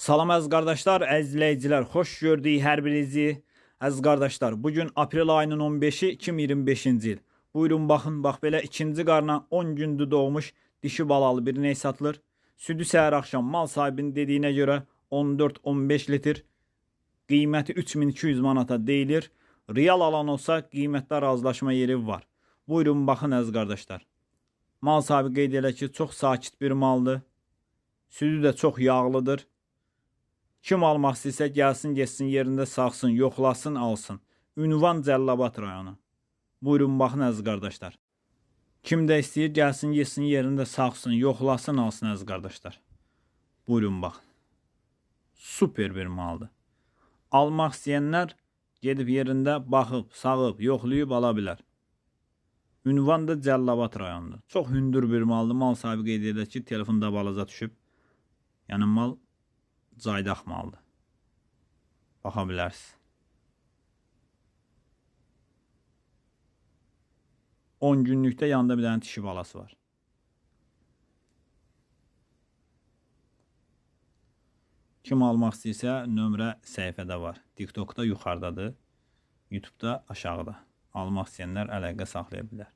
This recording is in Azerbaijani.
Salam əziz qardaşlar, əziz izləyicilər, xoş gördük hər birinizi. Əziz qardaşlar, bu gün aprel ayının 15-i 2025-ci il. Buyurun baxın, bax belə ikinci qarna 10 gündür doğmuş dişi balalı bir inək satılır. Südü səhər axşam mal sahibinin dediyinə görə 14-15 litr. Qiyməti 3200 manata deyilir. Real alan olsa qiymətdə razılaşma yeri var. Buyurun baxın əziz qardaşlar. Mal sahibi qeyd elə ki, çox sakit bir maldır. Südü də çox yağlıdır. Kim almaq istəyirsə gəlsin, getsin yerində sağsın, yoxlasın, alsın. Ünvan Cəllabad rayonu. Buyurun baxın əziz qardaşlar. Kim də istəyir gəlsin, getsin yerində sağsın, yoxlasın, alsın əziz qardaşlar. Buyurun baxın. Super bir maldır. Almaq istəyənlər gedib yerində baxıb, sağıb, yoxlayıb ala bilər. Ünvan da Cəllabad rayonudur. Çox hündür bir maldır. Mal sahibi qeyd edir ki, telefonda balaca düşüb. Yəni mal caydaq maldır. Baxa bilərsiniz. 10 günlükdə yanında bir dənə dişi balası var. Kim almaq istəyirsə nömrə səhifədə var. TikTokda yuxarıdadır. YouTube'da aşağıda. Almaq istəyənlər əlaqə saxlaya bilər.